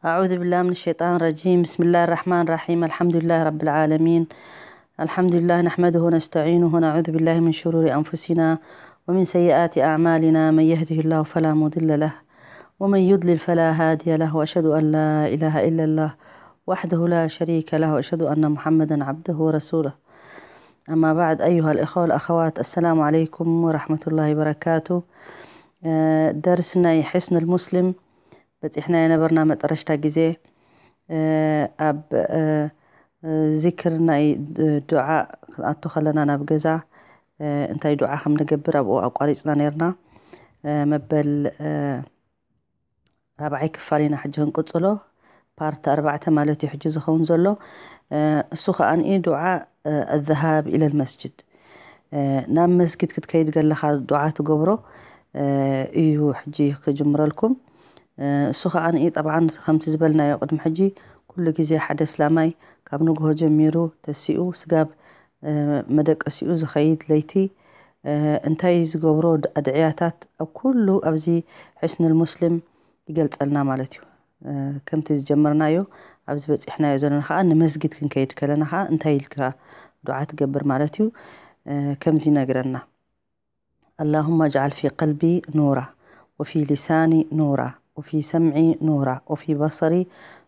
أعوذ بالله من الشيطان الرجيم. بسم الله الرحمن الرحيم. الحمد لله رب العالمين. الحمد لله نحمده ونستعينه ونعوذ بالله من شرور أنفسنا ومن سيئات أعمالنا. من يهده الله فلا مضل له ومن يضلل فلا هادي له. وأشهد أن لا إله إلا الله وحده لا شريك له. وأشهد أن محمدا عبده ورسوله. أما بعد، أيها الإخوة والأخوات، السلام عليكم ورحمة الله وبركاته. درس ናይ حصن المسلم በፂሕና የነበርና መጠረሽታ ግዜ ኣብ ዚክር ናይ ዱዓ ክንኣቱ ከለና ናብ ገዛ እንታይ ዱዓ ከም ንገብር ኣብኡ ኣቋሪፅና ነርና። መበል ራብዓይ ክፋል ኢና ሕጂ ክንቅፅሎ። ፓርት ኣርባዕተ ማለት እዩ ሕጂ ዝኸውን ዘሎ። እሱ ከዓኒ ዱዓ ኣዘሃብ ኢለል መስጅድ፣ ናብ መስጊድ ክትከይድ ገለኻ ዱዓ ትገብሮ እዩ ሕጂ ክጅምረልኩም። እሱ ከዓኒ ጠብዓን ከምቲ ዝበልናዮ ቅድሚ ሕጂ ኩሉ ግዜ ሓደ እስላማይ ካብ ንግሆ ጀሚሩ ተሲኡ ስጋብ መደቀሲኡ ዝኸይድ ለይቲ እንታይ ዝገብሮ ኣድዕያታት ኣብ ኩሉ ኣብዚ ሕስኑል ሙስሊም ይገልጸልና ማለት እዩ። ከምቲ ዝጀመርናዮ ኣብዚ በፂሕናዮ ዘለና ከዓ ንመስጊድ ክንከይድ ከለና ከዓ እንታይ ኢልካ ዱዓ ትገብር ማለት እዩ። ከምዚ ይነግረና: اللهم اجعل في قلبي نورا وفي لساني نورا وفي سمعي نورا وفي بصري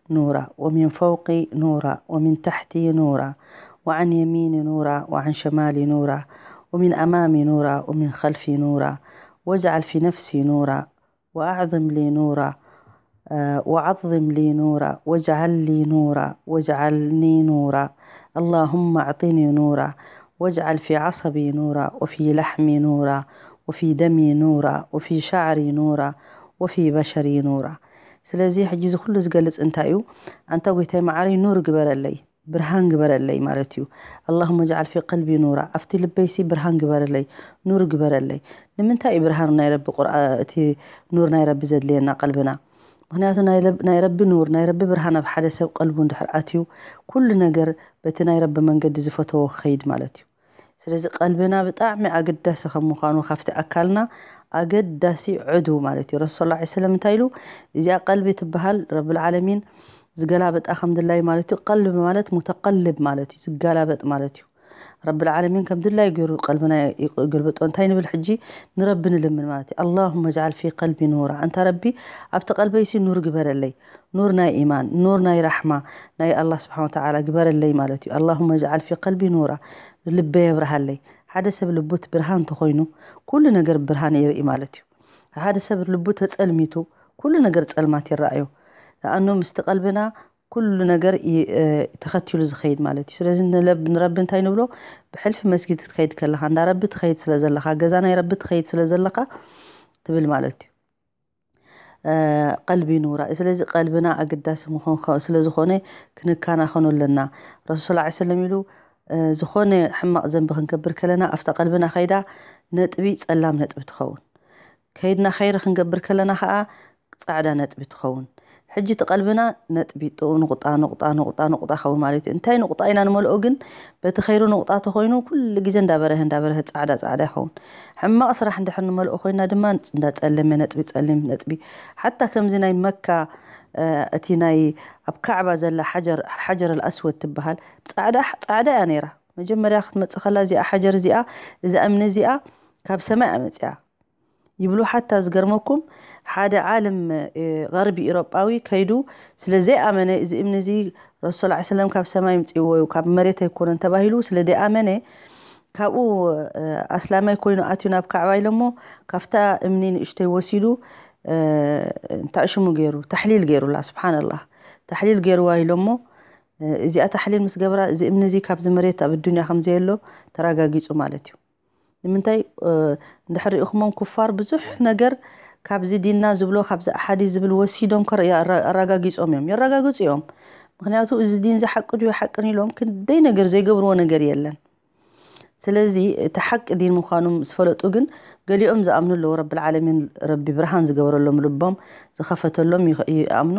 نورا ومن فوقي نورا ومن تحتي نورا وعن يميني نورا وعن شمالي نورا ومن أمامي نورا ومن خلفي نورا واجعل في نفسي نورا وأعظم لي نورا، آه، وعظم لي نورا واجعل لي نورا واجعلني نورا. اللهم أعطني نورا واجعل في عصبي نورا وفي لحمي نورا وفي دمي نورا وفي شعري نورا وفي بشري نورا. ስለዚ ሕጂ እዚ ኩሉ ዝገልጽ እንታይ እዩ? ኣንታ ጎይታይ መዓረይ ኑር ግበረለይ፣ ብርሃን ግበረለይ ማለት እዩ። اللهم اجعل في قلبي نورا፣ ኣብቲ ልበይሲ ብርሃን ግበረለይ፣ ኑር ግበረለይ። ንምንታይ እዩ ብርሃን ናይ ረቢ ቁርኣ እቲ ኑር ናይ ረቢ ዘድልየና ቀልብና? ምክንያቱ ናይ ለብ- ናይ ረቢ ኑር ናይ ረቢ ብርሃን ኣብ ሓደ ሰብ ቀልቡ እንድሕር ኣትዩ ኩሉ ነገር በቲ ናይ ረቢ መንገዲ ዝፈተዎ ክኸይድ ማለት እዩ። ስለዚ ቀልብና ብጣዕሚ ኣገዳሲ ከም ምዃኑ ካብቲ ኣካልና ኣገዳሲ ዕዱ ማለት እዩ። ረሱል ሰለላሁ ዐለይሂ ወሰለም እንታይ ኢሉ? እዚኣ ቀልቢ ትበሃል ረብል ዓለሚን ዝገላበጣ ከም ድላይ ማለት እዩ። ቀልቢ ማለት ሙተቀልብ ማለት እዩ፣ ዝገላበጥ ማለት እዩ። ረብል ዓለሚን ከም ድላይ ገይሩ ቀልብና ይግልብጦ። እንታይ ንብል ሕጂ? ንረቢ ንልምን ማለት እዩ። اللهم اجعل في قلبي نورا፣ ኣንታ ረቢ ኣብቲ ቀልበይሲ ኑር ግበረለይ፣ ኑር ናይ ኢማን፣ ኑር ናይ ራሕማ ናይ ኣላህ ስብሓን ወተዓላ ግበረለይ ማለት እዩ። اللهم اجعل في قلبي نورا፣ ልበይ የብርሃለይ። ሓደ ሰብ ልቡ እቲ ብርሃን እንተኾይኑ ኩሉ ነገር ብርሃን ይርኢ ማለት እዩ። ሓደ ሰብ ልቡ ተጸልሚቱ ኩሉ ነገር ጸልማት ይረኣዮ። ንኣኑ ምስቲ ቀልብና ኩሉ ነገር ይ- እ፣ ተኸቲሉ ዝኸይድ ማለት እዩ። ስለዚ ንለብ- ንረቢ እንታይ ንብሎ? ብሕልፊ መስጊድ ክትኸይድ ከለኻ እንዳ ረቢ ትኸይድ ስለ ዘለኻ፣ ገዛ ናይ ረቢ ትኸይድ ስለ ዘለኻ ትብል ማለት እዩ። እ፣ ቀልቢ ኑራ። ስለዚ ቀልብና ኣገዳሲ ምኾን ከ- ስለ ዝኾነ ክንከናኸኖ ኣለና። ረሱል ሰለላሁ ዐለይሂ ወሰለም ኢሉ እ፣ ዝኾነ ሕማቕ ዘንቢ ክንገብር ከለና ኣብታ ቀልብና ከይዳ ነጥቢ ጸላም ነጥቢ ትኸውን። ከይድና ኸይሪ ክንገብር ከለና ኸዓ ጻዕዳ ነጥቢ ትኸውን። ሕጂ እቲ ቀልብና ነጥቢ ጥ- ንቑጣ ንቑጣ ንቑጣ ንቑጣ ኸውን ማለት እዩ። እንታይ ንቑጣ ኢና ንመልኦ ግን በቲ ኸይሩ ንቑጣ ተኾይኑ ኩሉ ግዜ እንዳበረሀ እንዳበረሀ ጻዕዳ ጻዕዳ ይኸውን። ሕማቕ ስራሕ እንድሕር ንመልኦ ኮይና ድማ እንዳጸለመ ነጥቢ ጸሊም ነጥቢ። ሓታ ከምዚ ናይ መካ እ፣ እቲ ናይ ኣብ ካዕባ ዘላ ሓጀር ሓጀር ኣልኣስወድ ትበሃል ጻዕዳ ጻዕዳ እያ ነይራ። መጀመርያ ክትመጽእ ከላ እዚኣ ሓጀር እዚኣ እዛ እምኒ እዚኣ ካብ ሰማይ ኣመጽያ ይብሉ። ሓታ ዝገርመኩም ሓደ ዓለም እ፣ غربي ኢሮጳዊ ከይዱ ስለ ዘይኣመነ እዚ እምኒ እዚ ረሱል ሰለላሁ ዐለይሂ ወሰለም ካብ ሰማይ ምጽእዎ እዩ ካብ መሬት ኣይኮነን ተባሂሉ ስለ ዘይኣመነ ካብኡ እ፣ ኣስላማይ ኮይኑ ኣትዩ ናብ ካዕባ ኢሎሞ ካብታ እምኒ ንእሽተይ ወሲዱ እ፣ እንታይ ሽሙ ገይሩ ታሕሊል ገይሩላ። ስብሓንላህ ታሕሊል ገይሩዋ ኢሎሞ እ፣ እዚኣ ታሕሊል ምስ ገብራ እዚ እምኒ እዚ ካብዚ መሬት ኣብ ዱንያ ከም ዘየሎ ተረጋጊጹ ማለት እዩ። ንምንታይ እ፣ እንድሕር ርኢኹሞም ኩፋር ብዙሕ ነገር ካብዚ ዲንና ዝብሎ ካብዚ ኣሓዲ ዝብል ወሲዶም ከረ- ኣራ- ኣረጋጊጾም እዮም የረጋግጹ እዮም። ምክንያቱ እዚ ዲን እዚ ሓቂ ድዩ ሓቅን ኢሎም ክንደይ ነገር ዘይገብርዎ ነገር የለን። ስለዚ እቲ ሓቂ ዲን ምዃኑ ምስ ፈለጡ ግን ገሊኦም ዝኣምኑ ኣለዉ። ረብል ዓለሚን ረቢ ብርሃን ዝገበረሎም ልቦም ዝኸፈተሎም ይኸ- ይኣምኑ።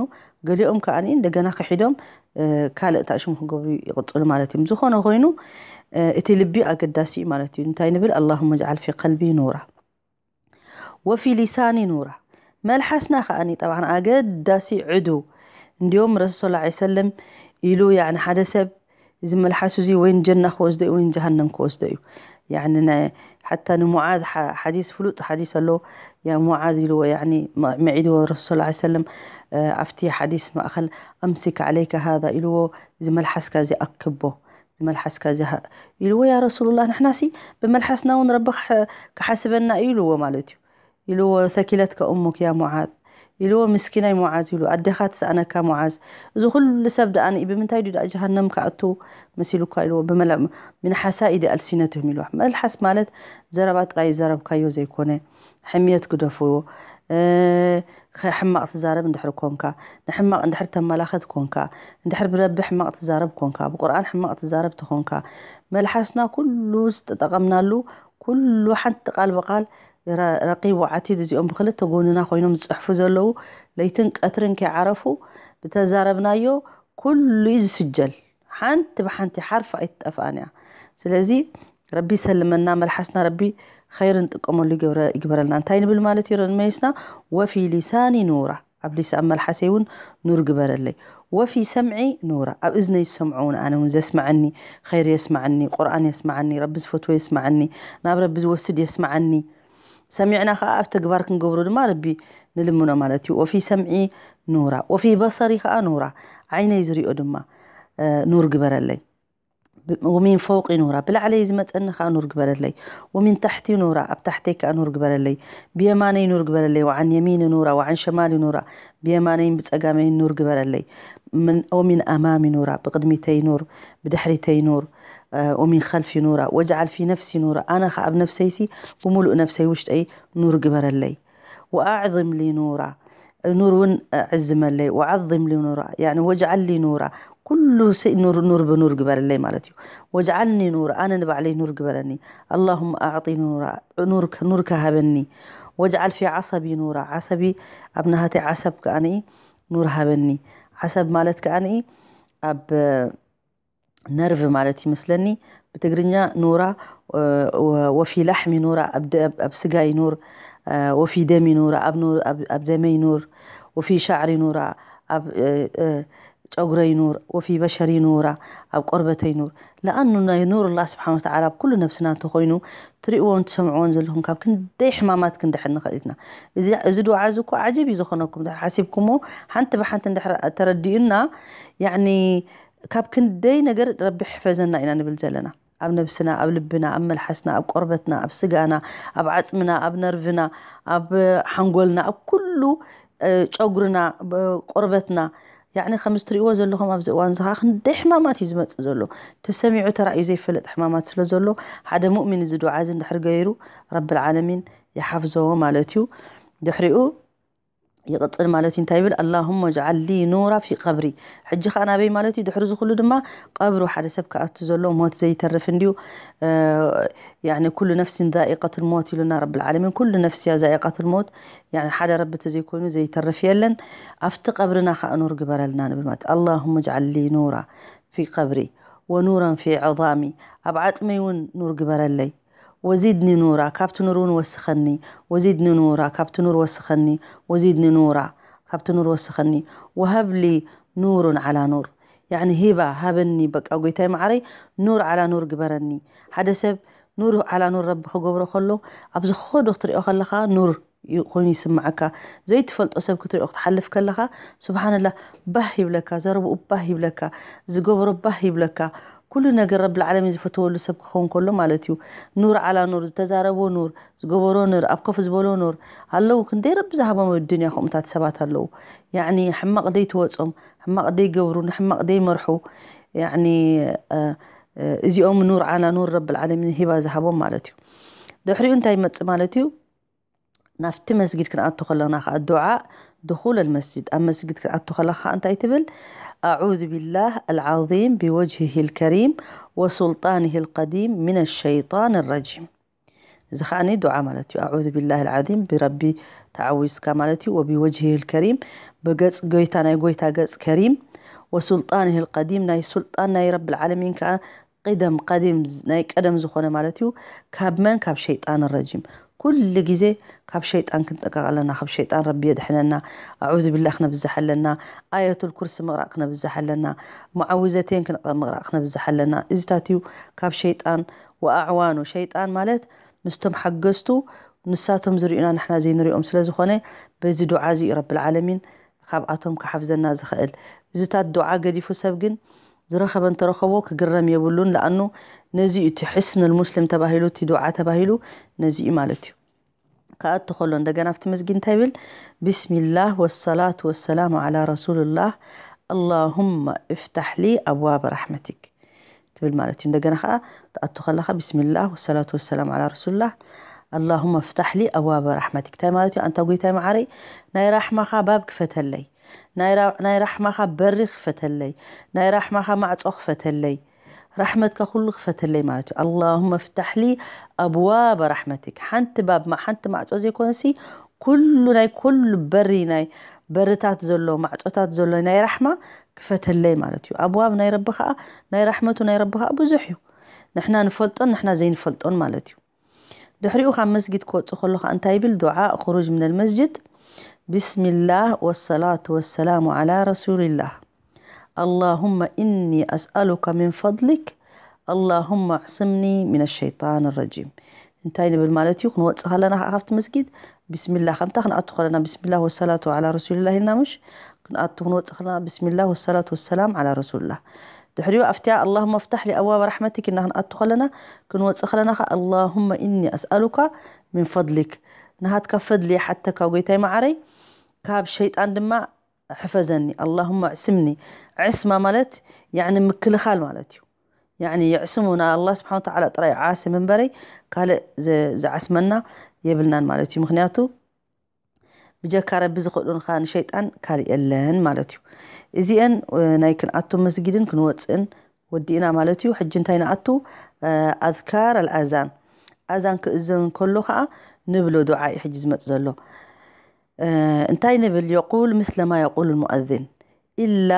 ገሊኦም ከዓኒ እንደገና ክሒዶም እ፣ ካልእ ታእሽሙ ክገብሩ ይቕጽሉ ማለት እዮም። ዝኾነ ኮይኑ እ፣ እቲ ልቢ ኣገዳሲ እዩ ማለት እዩ። እንታይ ንብል? اللهم اجعل في قلبي نورا وفي لساني نورا። መልሓስና ከዓኒ ጠብዓን ኣገዳሲ ዕዱ እንዲዮም ረሱል ሰለላሁ ዐለይሂ ወሰለም ኢሉ፣ ያኒ ሓደ ሰብ እዚ መልሓሱ እዚ ወይ ንጀና ክወስዶ እዩ ወይ ንጀሃነም ክወስዶ እዩ። ያኒ ናይ ሓታ ንሙዓዝ ሓ- ሓዲስ ፍሉጥ ሓዲስ ኣሎ። ያ ሙዓዝ ኢልዎ፣ ያኒ መ- መዒድዎ ረሱል ሰለላሁ ዐለይሂ ወሰለም ኣብቲ ሓዲስ ማእኸል ኣምሲክ ዓለይከ ሃዛ ኢልዎ፣ እዚ መልሓስካ እዚ ኣክቦ፣ እዚ መልሓስካ እዚ ሃ- ኢልዎ። ያ ረሱሉላህ ንሕናሲ ብመልሓስና እውን ረቢ ክሓ- ክሓስበና እዩ ኢልዎ ማለት እዩ። ኢልዎ፣ ثكلتك أمك يا معاذ ኢልዎ፣ ምስኪናይ ሙዓዝ ኢሉ፣ ኣዴኻ ትስኣነካ ሙዓዝ። እዚ ኩሉ ሰብ ደኣ ንኢ ብምንታይ ድዩ ደኣ ጀሃነም ክኣቱ መሲሉካ ኢልዎ። ብመላ- من حصائد ألسنتهم ኢልዎ። መልሓስ ማለት ዘረባ ጥራይ ዘረብካዮ ዘይኮነ፣ ሕምየት ግደፍዎ። እ፣ ኸ- ሕማቕ ትዛረብ እንድሕር ኮንካ፣ ንሕማቕ እንድሕር ተመላኸት ኮንካ፣ እንድሕር ብረቢ ሕማቕ ትዛረብ ኮንካ፣ ብቁርኣን ሕማቕ ትዛረብ ተኾንካ፣ መልሓስና ኩሉ ዝተጠቐምናሉ ኩሉ ሓንቲ ቃል ብቃል ረ- ረቂብ ወዓቲድ እዚኦም ብክልተ ጎንና ኮይኖም ዝፅሕፉ ዘለዉ ለይትን ቀትርን ከይዓረፉ ብተዛረብናዮ ኩሉ እዩ ዝስጀል። ሓንቲ ብሓንቲ ሓርፍ ኣይትጠፍኣን እያ። ስለዚ ረቢ ይሰልመና፣ መልሓስና ረቢ ኸይር ንጥቀመሉ ይገብረ- ይግበረልና። እንታይ ንብል ማለት እዩ ንመይስና? ወፊ ሊሳኒ ኑራ፣ ኣብ ሊስ ኣብ መልሓሰይ እውን ኑር ግበረለይ። ወፊ ሰምዒ ኑራ፣ ኣብ እዝነይ ዝሰምዖ እውን ኣነ እውን ዘስመዐኒ ኸይር የስመዓኒ፣ ቁርኣን የስመዓኒ፣ ረቢ ዝፈትዎ የስመዓኒ፣ ናብ ረቢ ዝወስድ የስመዓኒ። ሰሚዕና ከዓ ኣብ ተግባር ክንገብሮ ድማ ረቢ ንልምኖ ማለት እዩ። ወፊ ሰምዒ ኑራ ወፊ በሰሪ ከዓ ኑራ፣ ዓይነይ ዝሪኦ ድማ ኑር ግበረለይ። ወሚን ፈውቂ ኑራ፣ ብላዕለይ ዝመፀኒ ከዓ ኑር ግበረለይ። ወሚን ታሕቲ ኑራ፣ ኣብ ታሕተይ ከዓ ኑር ግበረለይ። ብየማነይ ኑር ግበረለይ። ወዓን የሚኒ ኑራ ወዓን ሸማሊ ኑራ፣ ብየማነይን ብፀጋመይን ኑር ግበረለይ። ወሚን ኣማሚ ኑራ፣ ብቅድሚተይ ኑር፣ ብድሕሪተይ ኑር። ወሚን ከልፊ ኑራ ወጅዓል ፊ ነፍሲ ኑራ፣ ኣነ ከዓ ኣብ ነፍሰይሲ ብምሉእ ነፍሰይ ውሽጠይ ኑር ግበረለይ። ወኣዕዝም ሊ ኑራ፣ ኑር እውን ኣዕዝመለይ። ወዓዝም ሊ ኑራ፣ ያኒ ወጅዓል ሊ ኑራ፣ ኩሉ ሲ ኑር ኑር ብኑር ግበረለይ ማለት እዩ። ወጅዓልኒ ኑር፣ ኣነ ንባዕለይ ኑር ግበረኒ። ኣላሁመ ኣዕጢ ኑራ፣ ኑር ኑር ከሃበኒ። ወጅዓል ፊ ዓሰቢ ኑራ፣ ዓሰቢ ኣብ ናሃተይ ዓሰብ ከኣኒ ኑር ሃበኒ። ዓሰብ ማለት ከኣኒ ኣብ ነርቭ ማለት ይመስለኒ ብትግርኛ ኑራ። ወፊ ላሕሚ ኑራ፣ ኣብ ስጋይ ኑር። ወፊ ደሚ ኑራ፣ ኣብ ደመይ ኑር። ወፊ ሻዕሪ ኑራ፣ ኣብ ጨጉረይ ኑር። ወፊ በሸሪ ኑራ፣ ኣብ ቆርበተይ ኑር። ለኣኑ ናይ ኑር ላ ስብሓን ወተዓላ ኣብ ኩሉ ነብስና እንተኮይኑ ትሪእዎን ትሰምዕዎን ዘለኹም ካብ ክንደይ ሕማማት ክንድሕን ንኽእል ኢና። እዚ ድዓ እዚ እኮ ዓጀብ እዩ ዝኾነኩም ሓሲብኩሞ ሓንቲ ብሓንቲ እንድሕር ተረዲኡና ያኒ ካብ ክንደይ ነገር ረቢ ሕፈዘና ኢና ንብል ዘለና። ኣብ ነብስና፣ ኣብ ልብና፣ ኣብ መልሓስና፣ ኣብ ቆርበትና፣ ኣብ ስጋና፣ ኣብ ዓፅምና፣ ኣብ ነርቭና፣ ኣብ ሓንጎልና፣ ኣብ ኩሉ ጨጉርና፣ ቆርበትና፣ ያኒ ከምዚ ትሪእዎ ዘለኹም ኣብዚ እዋን እዚ ከዓ ክንደይ ሕማማት እዩ ዝመፅእ ዘሎ። ተሰሚዑ ተራእዩ ዘይፈለጥ ሕማማት ስለ ዘሎ ሓደ ሙእሚን እዚ ዱዓ እዚ እንድሕር ገይሩ ረብል ዓለሚን ይሓፍዞ ማለት እዩ። ድሕሪኡ ይቕፅል ማለት እዩ። እንታይ ይብል? ኣላሁመ ጅዓል ሊ ኑራ ፊ ቀብሪ። ሕጂ ከዓ ናበይ ማለት እዩ? ድሕሪ ዝኩሉ ድማ ቀብሩ ሓደ ሰብ ክኣቱ ዘሎ ሞት ዘይተርፍ እንድዩ። ያኒ ኩሉ ነፍሲን ዛኢቀቱል ሞት ኢሉና ረብል ዓለሚን። ኩሉ ነፍሲ እያ ዛኢቀቱል ሞት። ያኒ ሓደ ረቢ ተዘይኮይኑ ዘይተርፍ የለን። ኣብቲ ቀብርና ከዓ ኑር ግበረልና ንብል ማለት ኣላሁመ ጅዓል ሊ ኑራ ፊ ቀብሪ ወኑራን ፊ ዐዛሚ። ኣብ ዓፅመይ እውን ኑር ግበረለይ። ወዚድኒ ኑራ፣ ካብቲ ኑር እውን ወስኸኒ። ወዚድኒ ኑራ፣ ካብቲ ኑር ወስኸኒ። ወዚድኒ ኑራ፣ ካብቲ ኑር ወስኸኒ። ወሀብሊ ኑሩን ዓላ ኑር፣ ያኒ ሂባ ሃበኒ። በቃ ጎይታይ መዓረይ ኑር ዓላ ኑር ግበረኒ። ሓደ ሰብ ኑር ዓላ ኑር ረቢ ክገብሮ ከሎ ኣብዚ ክኸዶ ክትሪኦ ከለኻ ኑር ኮይኑ ይስምዓካ። ዘይትፈልጦ ሰብ ክትሪኦ ክትሓልፍ ከለኻ ስብሓንላህ ባህ ይብለካ፣ ዘረብኡ ባህ ይብለካ፣ ዝገበሮ ባህ ይብለካ። ኩሉ ነገር ረብል ዓለሚን ዝፈተወሉ ሰብ ክኸውን ከሎ ማለት እዩ። ኑር ዓላ ኑር፣ ዝተዛረቦ ኑር፣ ዝገበሮ ኑር፣ ኣብ ኮፍ ዝበሎ ኑር ኣለዉ። ክንደይ ረቢ ዝሃቦም ኣብ ዱንያ ከምኡታት ሰባት ኣለዉ። ያኒ ሕማቕ ደይትወጾም፣ ሕማቕ ደይገብሩ፣ ንሕማቕ ደይመርሑ። ያኒ እዚኦም ኑር ዓላ ኑር ረብል ዓለሚን ሂባ ዝሃቦም ማለት እዩ። ድሕሪኡ እንታይ ይመጽእ ማለት እዩ? ናብቲ መስጊድ ክንኣቱ ከለና ከዓ ዱዓ ድኹል ኣልመስጅድ፣ ኣብ መስጊድ ክትኣቱ ከለካ ከዓ እንታይ ትብል? ኣዑዙ ቢላህ ኣልዓዚም ቢወጅሂሂ ልከሪም ወሱልጣኒሂ ልቀዲም ሚነ ሸይጣን ረጂም። እዚ ከዓኒ ዱዓ ማለት እዩ። ኣዑዙ ቢላህ ኣልዓዚም ብረቢ ተዓዊዝካ ማለት እዩ። ወቢወጅሂሂ ልከሪም ብገፅ ጎይታ ናይ ጎይታ ገፅ ከሪም ወሱልጣኒሂ ልቀዲም ናይ ሱልጣን ናይ ረብል ዓለሚን ከዓ ቅደም ቀዲም ናይ ቀደም ዝኾነ ማለት እዩ። ካብ መን? ካብ ሸይጣን ረጂም። ኩሉ ግዜ ካብ ሸይጣን ክንጠንቀቕ ኣለና። ካብ ሸይጣን ረቢ የድሕነና። ኣዑዙ ቢላህ ክነብዝሕ ኣለና። ኣየቱል ኩርሲ ምቕራእ ክነብዝሕ ኣለና። ሙዓውዘተይን ክንቐ-፣ ምቕራእ ክነብዝሕ ኣለና። እዚታት እዩ ካብ ሸይጣን ወኣዕዋኑ። ሸይጣን ማለት ምስቶም ሓገዝቱ፣ ንሳቶም ዝርእዩና ንሕና ዘይንሪኦም ስለ ዝኾነ፣ በዚ ዱዓ እዚ እዩ ረብል ዓለሚን ካብኣቶም ክሓፍዘና ዝኽእል። እዚታት ዱዓ ገዲፉ ሰብ ግን ዝረኸበ እንተረኸቦ ክግረም የብሉን። ለኣኑ ነዚ እዩ እቲ ሕስኑል ሙስሊም ተባሂሉ፣ እቲ ዱዓ ተባሂሉ ነዚ እዩ ማለት እዩ። ክኣቱ ከሎ እንደገና ኣብቲ መስጊድ እንታይ ይብል? ቢስሚላህ ወሰላቱ ወሰላሙ ዓላ ረሱልላህ፣ ኣላሁመ እፍታሕ ሊ ኣብዋበ ራሕመቲክ ትብል ማለት እዩ። እንደገና ከዓ ትኣቱ ከለኻ ቢስሚላህ ወሰላቱ ወሰላም ዓላ ረሱልላህ፣ ኣላሁመ እፍታሕ ሊ ኣብዋበ ራሕመቲክ። እንታይ ማለት እዩ? ኣንታ ጎይታይ መዓረይ፣ ናይ ራሕማኻ ባብ ክፈተለይ፣ ናይ ራ-፣ ናይ ራሕማኻ በሪ ክፈተለይ፣ ናይ ራሕማኻ ማዕጾ ክፈተለይ፣ ራሕመትካ ኩሉ ክፈተለይ ማለት እዩ። ኣላሁመ እፍታሕ ሊ ኣብዋበ ራሕመቲክ። ሓንቲ ባብ ማ-፣ ሓንቲ ማዕጾ ዘይኮነሲ፣ ኩሉ ናይ ኩሉ በሪ፣ ናይ በርታት ዘሎ፣ ማዕጾታት ዘሎ ናይ ራሕማ ክፈተለይ ማለት እዩ። ኣብዋብ ናይ ረቢ ከዓ፣ ናይ ራሕመቱ ናይ ረቢ ከዓ ብዙሕ እዩ። ንሕና ንፈልጦን ንሕና ዘይንፈልጦን ማለት እዩ። ድሕሪኡ ካብ መስጊድ ክወጽእ ከሎ ከዓ እንታይ ይብል? ዱዓ ኹሩጅ ሚነል መስጅድ፣ ቢስሚላህ ወሰላቱ ወሰላሙ ዓላ ረሱሊላህ፣ ኣላሁመ ኢኒ ኣስኣሉካ ሚን ፈድሊክ፣ ኣላሁመ ኣዕስምኒ ሚነ ሸይጣን ረጂም። እንታይ ንብል ማለት እዩ? ክንወጽእ ከለና ከዓ ካብቲ መስጊድ ቢስሚላህ፣ ከምታ ክንኣቱ ከለና ቢስሚላህ ወሰላቱ ዓላ ረሱሊላህ ኢልና፣ ምሽ? ክንኣቱ ክንወጽእ ከለና ቢስሚላህ ወሰላቱ ወሰላም ዓላ ረሱሊላህ። ድሕሪኡ ኣብቲያ ኣላሁመ ፍታሕ ሊ ኣብዋበ ራሕመቲክ ኢልና ክንኣቱ ከለና፣ ክንወጽእ ከለና ከዓ ኣላሁመ ኢኒ ኣስኣሉካ ሚን ፈድሊክ፣ ናሃትካ ፈድሊ ይሓተካ ጎይታይ መዓረይ፣ ካብ ሸይጣን ድማ ሕፈዘኒ። ኣላሁመ ኣዕስምኒ። ዕስማ ማለት ያዕኒ ምክልኻል ማለት እዩ። ያዕኒ የዕስሙ ንኣላህ ስብሓን ወተዓላ ጥራይ ዓስም እምበረይ ካልእ ዘ-፣ ዝዓስመና የብልናን ማለት እዩ። ምኽንያቱ ብጀካ ረቢ ዝኽእሉንኻ ንሸይጣን ካልእ የለን ማለት እዩ። እዚአን፣ እ፣ ናይ ክንኣቱ መስጊድን ክንወፅእን ወዲእና ማለት እዩ። ሕጂ እንታይ ንኣቱ? እ፣ ኣዝካር ኣልኣዛን። ኣዛን ክእዘን ከሎ ኸዓ ንብሎ ዱዓ እዩ ሕጂ ዝመጽእ ዘሎ። እ፣ እንታይ ንብል? የቁል ምስለማ የቁል ሙኣዚን ኢላ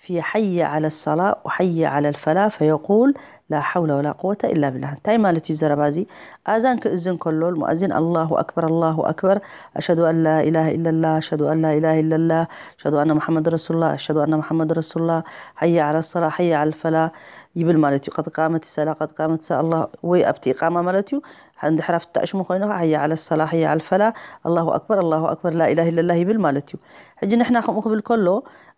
ፊ ሓየ ዓለ ሰላ ወሓየ ዓለ ልፈላ ፈየቁል ላ ሓውለ ወላ ቁወተ ኢላ ቢላህ። እንታይ ማለት እዩ ዘረባ እዚ? ኣዛን ክእዝን ከሎ ሙኣዚን ኣላሁ ኣክበር፣ ኣላሁ ኣክበር፣ ኣሽሀዱ ኣን ላ ኢላሃ ኢለላህ፣ ኣሽሀዱ ኣን ላ ኢላሃ ኢለላህ፣ ኣሽሀዱ ኣነ ሙሓመድ ረሱሉላህ፣ ኣሽሀዱ ኣነ ሙሓመድ ረሱሉላህ፣ ሓየ ዓለ ሰላ፣ ሓየ ዓለ ልፈላ ይብል ማለት እዩ። ቀድ ቃመት ሰላ፣ ቀድ ቃመት ሰላ፣ ኣላህ ወይ ኣብቲ ኢቃማ ማለት እዩ። እንድሕር ኣብቲ ተዕሽሙ ኮይኑ ኸዓ ሓየ ዓለ ሰላ፣ ሓየ ዓለ ልፈላ፣ ኣላሁ ኣክበር፣ ኣላሁ ኣክበር፣ ላ ኢላሃ ኢለላህ ይብል ማለት እዩ። ሕጂ ንሕና ከምኡ ክብል ከሎ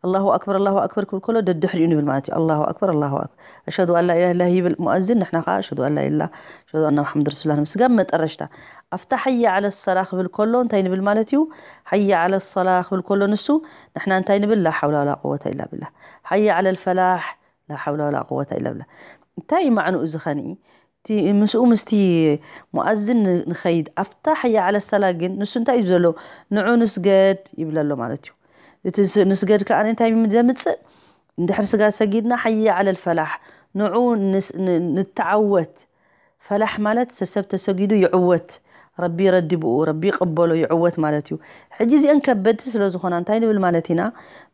ኣላሁ ኣክበር፣ ኣላሁ ኣክበር ክብል ከሎ ደድሕሪኡ ንብል ማለት እዩ። ኣላሁ ኣክበር፣ ኣላሁ ኣክበር፣ ኣሽሀዱ ኣን ላ ኢላሃ ኢለላህ ይብል ሙኣዝን፣ ንሕና ኸዓ ኣሽሀዱ ኣን ላ ኢላሃ፣ ኣሽሀዱ ኣነ ሙሓመድ ረሱሉላህ ንብል። ስጋብ መጠረሽታ ኣብታ ሓየ ዓለ ሰላ ክብል ከሎ እንታይ ንብል ማለት እዩ? ሓየ ዓለ ሰላ ክብል ከሎ ንሱ ንሕና እንታይ ንብል? ላ ሓውላ ወላ ቁወተ ኢላ ቢላህ። ሓየ ዓለ ልፈላሕ፣ ላ ሓውላ ወላ ቁወተ ኢላ ቢላህ። እንታይ እዩ ማዕንኡ እዚ ኸንኢ? እቲ ምስኡ ምስቲ ሙኣዝን ን-፣ ንኸይድ። ኣብታ ሓየ ዓለ ሰላ ግን ንሱ እንታይ እዩ ዘሎ? ንዑ ንስገድ ይብል ኣሎ ማለት እዩ። እቲ ስ-፣ ንስገድ ከኣ እንታይ ዘምጽእ? እንድሕር ስጋ ሰጊድና ሓየ ዓለ ልፈላሕ፣ ንዑ ንስ-፣ ን-፣ ንተዓወት። ፈላሕ ማለት ሰሰብ ተሰጊዱ ይዕወት፣ ረቢ ይረዲ ብኡ፣ ረቢ ይቕበሎ፣ ይዕወት ማለት እዩ። ሕጂ እዚአን ከበድቲ ስለ ዝኾና እንታይ ንብል ማለት ኢና?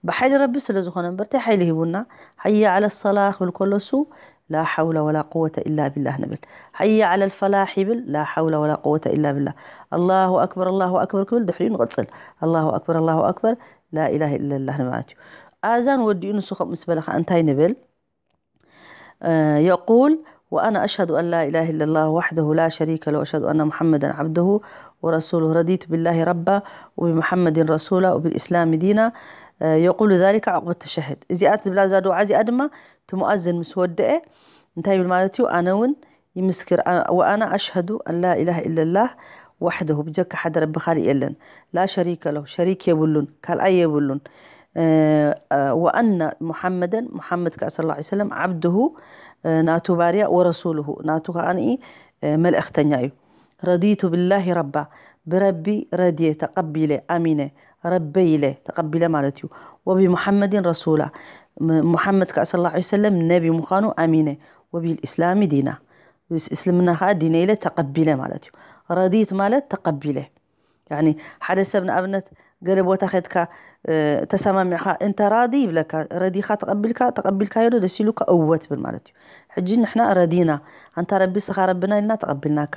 ብሓይሊ ረቢ ስለ ዝኾነ እምበር፣ እንታይ ሓይሊ ሂቡና? ሓየ ዓለ ሰላ ክብል ከሎ እሱ ላ ሓውላ ወላ ቁወተ ኢላ ቢላህ ንብል። ሓየ ዓለ ልፈላሕ ይብል፣ ላ ሓውላ ወላ ቁወተ ኢላ ቢላህ። ኣላሁ ኣክበር፣ ኣላሁ ኣክበር ክብል ድሕሪኡ ንቕጽል። ኣላሁ ኣክበር፣ ኣላሁ ኣክበር፣ ላ ኢላሃ ኢለላህ ማለት እዩ። ኣዛን ወዲኡ ንሱ ከምኡ ምስ በለ ኸዓ እንታይ ንብል? የቁል ወኣና ኣሽሀዱ ኣን ላ ኢላሃ ኢለላህ ወሕደሁ ላ ሸሪከ ለሁ ወኣሽሀዱ ኣነ ሙሐመደን ዐብዱሁ ወረሱሉሁ ረዲቱ ቢላሂ ረባ ወቢሙሐመድን ረሱላ ወቢልኢስላሚ ዲና የቁሉ ዛሊከ ዐቅበ ተሸሁድ። እዚኣ ትብላ እዛ ዱዓ እዚኣ ድማ እቲ ሙኣዝን ምስ ወደአ እንታይ ይብል ማለት እዩ? ኣነ እውን ይምስክር፣ ኣ-፣ ወኣና ኣሽሀዱ ኣን ላ ኢላሃ ኢለላህ ዋሕደሁ፣ ብጀካ ሓደ ረቢ ካልእ የለን፣ ላ ሸሪከ ለሁ፣ ሸሪክ የብሉን፣ ካልኣይ የብሉን፣ እ፣ እ፣ ወኣና ሙሓመደን፣ ሙሓመድ ከኣ ሰለላሁ ዐለይሂ ወሰለም፣ ዓብዱሁ፣ እ፣ ናቱ ባርያ፣ ወረሱሉሁ፣ ናቱ ከኣ ንኢ፣ እ፣ መልእኽተኛ እዩ። ረዲቱ ቢላሂ ረባ፣ ብረቢ ረድየ፣ ተቐቢለ፣ ኣሚነ፣ ረበይ ኢለ፣ ተቐቢለ ማለት እዩ። ወቢሙሓመድን ረሱላ፣ ም-፣ ሙሓመድ ከኣ ሰለላሁ ዐለይሂ ወሰለም ነቢ ምዃኑ ኣሚነ፣ ወቢልኢስላሚ ዲና፣ ምስ እስልምና ከኣ ዲነ ኢለ ተቐቢለ ማለት እዩ። ረዲት ማለት ተቐቢለ። ያኒ ሓደ ሰብ ንኣብነት ገለ ቦታ ከድካ ተሰማሚዕካ እንተ ራዲ ይብለካ፣ ረዲኻ ተቐቢልካ ተቐቢልካዮ ዶ ደስ ኢሉካ እወ ትብል ማለት እዩ። ሕጂ ንሕና ረዲና፣ ኣንታ ረቢ ስኻ ረብና ኢልና ተቐቢልናካ፣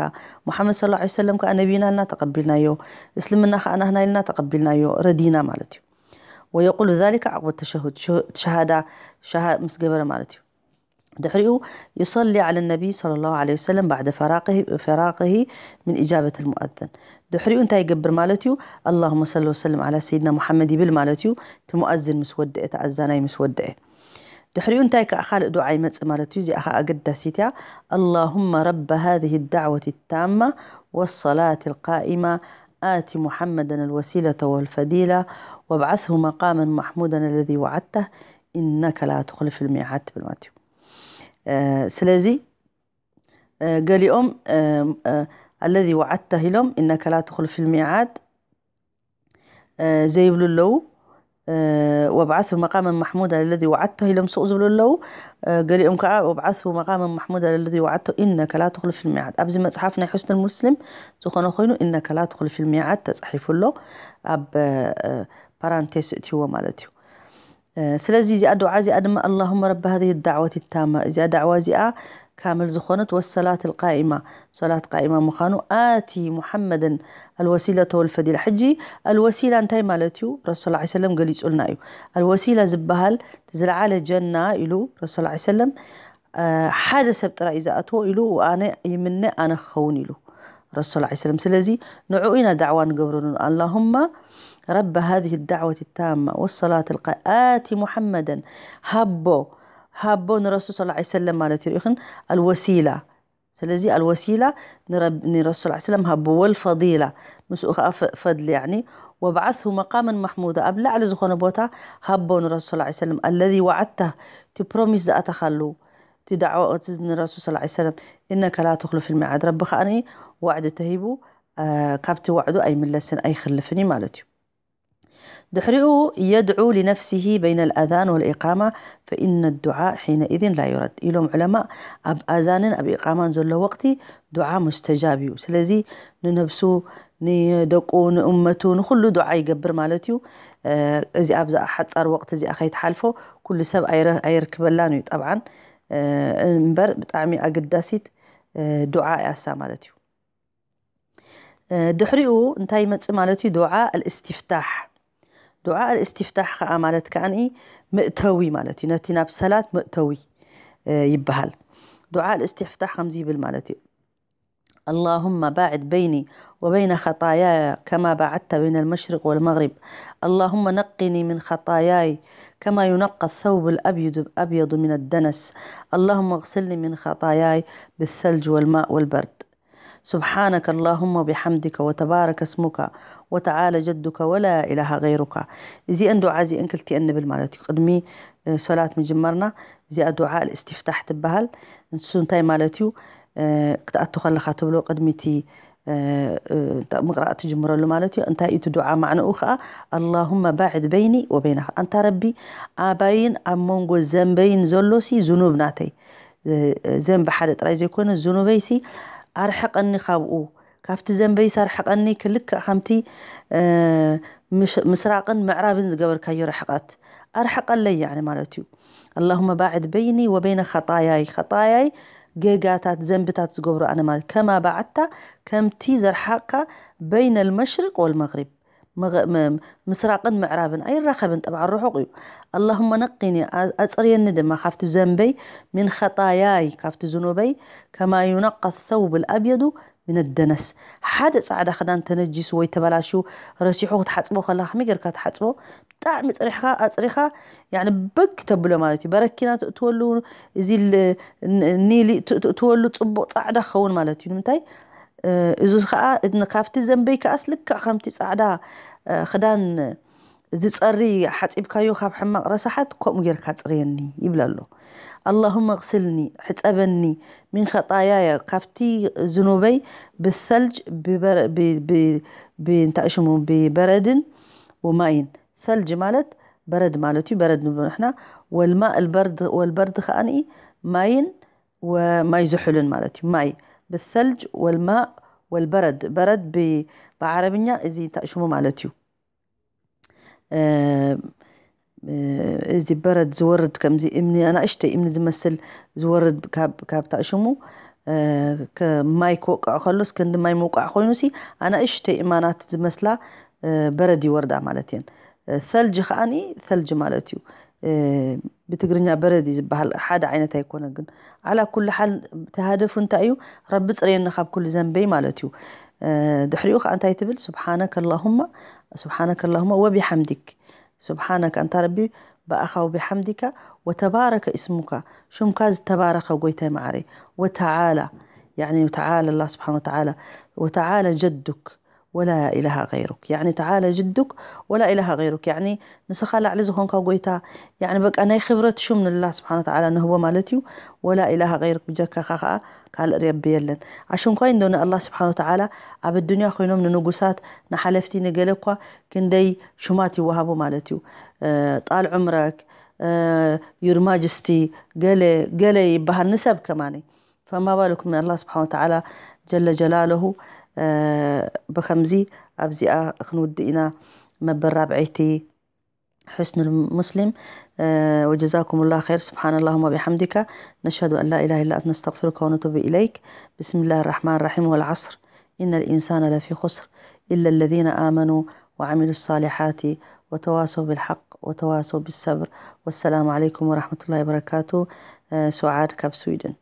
ሙሓመድ صلى الله عليه وسلم ከዓ ነቢና ኢልና ተቐቢልናዮ፣ እስልምና ከዓ ናህና ኢልና ተቐቢልናዮ፣ ረዲና ማለት እዩ። ويقول ذلك عقب التشهد، ሸሃዳ ሸሃ ምስ ገበረ ማለት እዩ። ድሕሪኡ يصلي على النبي صلى الله عليه وسلم بعد فراقه فراقه من إجابة المؤذن። ድሕሪኡ እንታይ ይገብር ማለት እዩ? اللهم صل وسلم على سيدنا محمد ይብል ማለት እዩ። እቲ ሙኣዝን ምስ ወደአ፣ እቲ ኣዛናይ ምስ ወደአ። ድሕሪኡ እንታይ ከዓ ካልእ ዱዓ ይመጽእ ማለት እዩ። እዚኣ ከዓ ኣገዳሲት እያ። اللهم رب هذه الدعوة التامة والصلاة القائمة آت محمدا الوسيلة والفضيلة وابعثه مقاما محمودا الذي وعدته إنك لا تخلف الميعاد ትብል ማለት እዩ። ስለዚ ገሊኦም الذي وعدته ኢሎም إنك لا تخلف الميعاد ዘይብሉ ኣለዉ። وابعثه مقاما محمودا الذي وعدته ኢሎም ሱቕ ዝብሉ ኣለዉ። ገሊኦም ከዓ وابعثه مقاما محمودا الذي وعدته إنك لا تخلف الميعاد። ኣብዚ መፅሓፍ ናይ ሕስኑል ሙስሊም ዝኾነ ኮይኑ إنك لا تخلف الميعاد ተፃሒፉ ኣሎ። ኣብ ፓራንቴስ እትይዎ ማለት እዩ። ስለዚ እዚኣ ዱዓ እዚኣ ድማ اللهم رب هذه الدعوة التامة፣ እዚኣ ዳዕዋ እዚኣ ካምል ዝኾነት والصلاة القائمة፣ ሶላት ቃኢማ ምዃኑ ኣቲ ሙሓመድን الوسيلة والفضيلة። ሕጂ الوسيلة እንታይ ማለት እዩ? ረሱል صلى الله عليه وسلم ገሊጹልና እዩ። الوسيلة ዝበሃል ዝለዓለ ጀና ኢሉ ረሱል صلى الله عليه وسلم ሓደ ሰብ ጥራይ እዩ ዝኣትዎ ኢሉ ኣነ ይምነ ኣነ ክኸውን ኢሉ ረሱል صلى الله عليه وسلم። ስለዚ ንዕኡ ኢና ዳዕዋ ንገብረሉ። اللهم رب هذه الدعوة التامة والصلاة القائمة آت محمدا ሃቦ ሃቦ ንረሱል صلى الله عليه وسلم ማለት እዩ። ርኢኽን الوسيلة ስለዚ الوسيلة ንረሱል صلى الله عليه وسلم ሃቦ والفضيلة ምስኡ ከዓ ፈድሊ يعني وابعثه مقاما محمودا ኣብ ላዕሊ ዝኾነ ቦታ ሃቦ ንረሱል صلى الله عليه وسلم الذي وعدته እቲ ፕሮሚስ ዝኣተኻሉ እቲ ዳዕዋ እቲ ንረሱል صلى الله عليه وسلم إنك لا تخلف الميعاد ረቢ ከዓ ዋዕዲ ተሂቡ ካብቲ ዋዕዱ ኣይምለስን ኣይኽልፍን እዩ ማለት እዩ። ድሕሪኡ يدعو لنفسه بين الأذان والإقامة فإن الدعاء حينئذ لا يرد ኢሎም ዑለማ። ኣብ ኣዛንን ኣብ ኢቃማን ዘሎ ወቅቲ ዱዓ ሙስተጃብ እዩ። ስለዚ ንነብሱ ንደቁ ንእመቱ ንኩሉ ዱዓ ይገብር ማለት እዩ። እዚ ኣብዛ ሓፃር ወቅቲ እዚኣ ከይትሓልፎ ኩሉ ሰብ ኣይርክበላን እዩ ጠብዓን። እምበር ብጣዕሚ ኣገዳሲት ዱዓ እያሳ ማለት እዩ። ድሕሪኡ እንታይ ይመፅእ ማለት እዩ? ዱዓ ኣልእስቲፍታሕ። ዱዓ ኣልእስቲፍታሕ ከዓ ማለት ከዓኒ መእተዊ ማለት እዩ። ነቲ ናብ ሰላት መእተዊ ይበሃል። ዱዓ ኣልእስቲፍታሕ ከምዚ ይብል ማለት እዩ። اللهم باعد بيني وبين خطاياي كما باعدت بين المشرق والمغرب. اللهم نقني من خطاياي كما ينقى الثوب الأبيض أبيض من الدنس. اللهم اغسلني من خطاياي بالثلج والماء والبرد. سبحانك اللهم وبحمدك وتبارك اسمك وتعالى جدك ولا إله غيرك. እዚአን ዱዓ እዚአን ክልቲአን ንብል ማለት እዩ። ቅድሚ ሶላት ምጅመርና እዚኣ ዱዓ እስትፍታሕ ትበሃል። ንሱ እንታይ ማለት እዩ? ክትኣቱ ከለኻ ትብሎ ቅድሚ እቲ ምቕራእ ትጅምረሉ ማለት እዩ። እንታይ እቲ ዱዓ ማዕነኡ ከዓ اللهم باعد بيني وبين ኣንታ ረቢ ኣባይን ኣብ መንጎ ዘንበይን ዘሎ ሲ ዝኑብ ናተይ ዘንቢ ሓደ ጥራይ ዘይኮነ ዝኑበይሲ ኣርሕቐኒ ካብኡ ካብቲ ዘንበይሲ ኣርሕቐኒ ክልክዕ ከምቲ ምስራቕን ምዕራብን ዝገበርካዮ ርሕቐት ኣርሕቐለይ ያኒ ማለት እዩ። اللهم باعد بيني وبين خطاياي خطاياي ጌጋታት ዘንብታት ዝገብሩ ኣነ ማለት كما بعدت ከምቲ ዘርሓቕካ بين المشرق والمغرب ምስራቕን ምዕራብን ኣይራኸብን ጠብዓ ርሑቕ እዩ። اللهم نقني ኣፅርየኒ ድማ ካብቲ ዘንበይ من خطاياي ካብቲ ዝኑበይ كما ينقى الثوب الأبيض من الدنس ሓደ ፃዕዳ ክዳን ተነጂሱ ወይ ተበላሹ ረሲሑ ክትሓፅቦ ከለካ ከመይ ጌርካ ትሓፅቦ ብጣዕሚ ፅሪሕካ ኣፅሪኻ ያኒ በግ ተብሎ ማለት እዩ። በረኪና ትእትወሉ እዚ ኒሊ ትእትወሉ ፅቡቕ ፃዕዳ ክኸውን ማለት እዩ። ንምንታይ እዚ ከዓ ካብቲ ዘንበይ ከዓስ ልክዕ ከምቲ ፃዕዳ ክዳን ዝፀሪ ሓፂብካዮ ካብ ሕማቕ ረሳሓት ከምኡ ጌርካ ፅርየኒ ይብል ኣሎ። اللهم اغسلني ሕፀበኒ من خطاياي ካብቲ ዝኑበይ بالثلج እንታይ ሽሙ ብበረድን وماء ثلج ማለት በረድ ማለት እዩ። በረድ ንብሎ ንሕና والماء البرد والبرد ከዓኒ ማይን ማይ ዝሑልን ማለት እዩ። ማይ بالثلج والماء والبرد በረድ ብዓረብኛ እዚ እንታይ ሽሙ ማለት እዩ። እዚ በረድ ዝወርድ ከምዚ እምኒ ኣናእሽተይ እምኒ ዝመስል ዝወርድ ካብ ካብታ ሽሙ ማይ ክወቅዖ ከሎስ ክንዲ ማይ ምውቃዕ ኮይኑ ሲ ኣናእሽተይ እማናት ዝመስላ በረድ ይወርዳ ማለት እየን። ثلج ከዓኒ ثلج ማለት እዩ። ብትግርኛ በረድ እዩ ዝበሃል፣ ሓደ ዓይነት ኣይኮነ ግን ዓላ ኩሉ ሓል ተሃደፉ እንታይ እዩ? ረቢ ፅረየኒ ካብ ኩሉ ዘንበይ ማለት እዩ። ድሕሪኡ ከዓ እንታይ ትብል? سبحانك اللهم سبحانك اللهم وبحمدك سبحانك أنت ربي بأخا وبحمدك وتبارك اسمك شمك تبارك قويتي معري وتعالى يعني تعالى الله سبحانه وتعالى وتعالى جدك ولا إله غيرك يعني تعالى جدك ولا إله غيرك يعني ንስኻ ላዕሊ ዝኾንካ ጎይታ يعني በቃ ናይ ክብረት ሹም ንላ ስብሓን ተዓላ ንህቦ ማለት እዩ። ወላ ኢላሃ غيرك ብጀካኻ ከዓ ካልእ ረቢ የለን። ኣሽንኳይ እንዶ ንኣላህ ስብሓን ተዓላ ኣብ ኣዱንያ ኮይኖም ንንጉሳት ንሓለፍቲ ንገለ እኳ ክንደይ ሹማት ይወሃቡ ማለት እዩ። ጣል ዑምረክ your majesty ገለ ገለ ይበሃል ንሰብ ከማኒ። فما بالكم من الله سبحانه وتعالى جل جلاله ብኸምዚ ኣብዚኣ ክንውድእ ኢና መበል ራብዐይቲ حسن المسلم وجزاكم الله خير سبحان اللهم وبحمدك نشهد أن لا إله إلا أنت نستغفرك ونتوب إليك بسم الله الرحمن الرحيم والعصر إن الإنسان لفي خسر إلا الذين آمنوا وعملوا الصالحات وتواصوا بالحق وتواصوا بالصبر والسلام عليكم ورحمة الله وبركاته سعاد كاب سويدن